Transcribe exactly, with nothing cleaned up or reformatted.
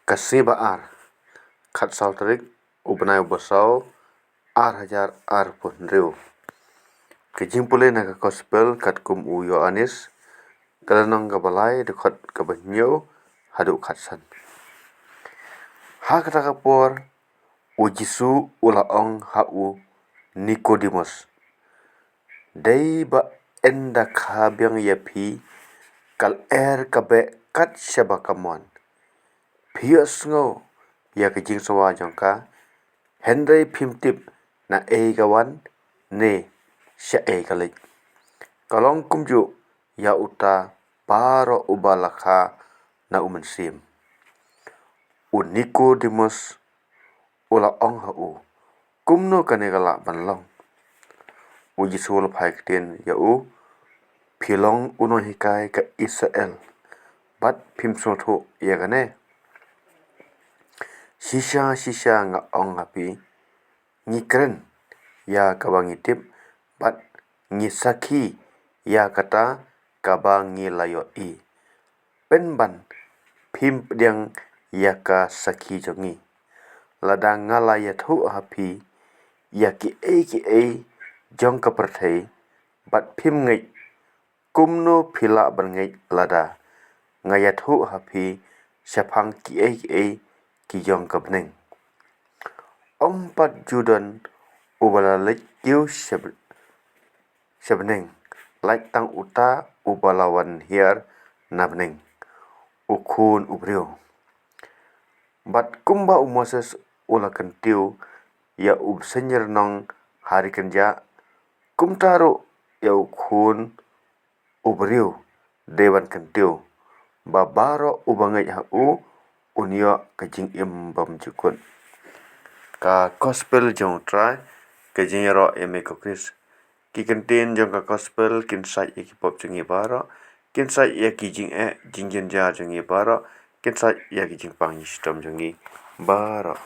Ka sngi ba ar, khatsaw tarik u bnai u ba saw, ar hajar arphew hynriew. Ka jingpule na ka Gospel katkum u Ïoannis, ka lynnong ka ba lai, dkhot ka ba hynñiew haduh khatsan. Ha kata ka por u Jisu u la ong ha u Nikodemus, dei ba ynda kha biang ïa phi ka lyer ka beh kat shaba ka mon, phi ïohsngew ïa ka jingsngewbha jong ka, hynrei phim tip na ei ka wan ne sha ei ka leit. Ka long kumjuh ïa uta baroh uba la kha na u Mynsiem. U Nikodemus u la ong ha u, kumno kane ka lah ban long? U Jisu u la phai ktien ïa u, phi long u nonghikai ka Israel bad phim sngewthuh ïa kane? Shisha shisha nga ong ha phi, ngi kren ïa kaba ngi tip bad ngi sakhi ïa kata kaba ngi la ïohi, pynban phim pdiang ïa ka sakhi jong ngi. Lada nga la ïathuh ha phi ïa kiei kiei jong ka pyrthei bad phim ngeit, kumno phi lah ban ngeit lada nga ïathuh ha phi shaphang kiei kiei ki jong ka bneng? Ym pat ju don uba la leit kiew sha bneng, lait tang uta uba la wan hiar na bneng, u Khun u briew. Bad kumba u Moses u la kyntiew ïa u bseiñ rnong ha ri kynjah, kumta ruh ïa u Khun u briew dei ban kyntiew, ba baroh uba ngeit ha u un ïoh ka jingim bymjukut. Ka Gospel jong U Trai. Ka jingïaroh ïa me ko Khrist. Ki kyntien jong ka Gospel kin sait ïa ki pop jong ngi baroh, kin sait ïa ki jingeh jingjynjar jong ngi baroh, kin sait ïa ki jingpang jingshitom jong ngi baroh.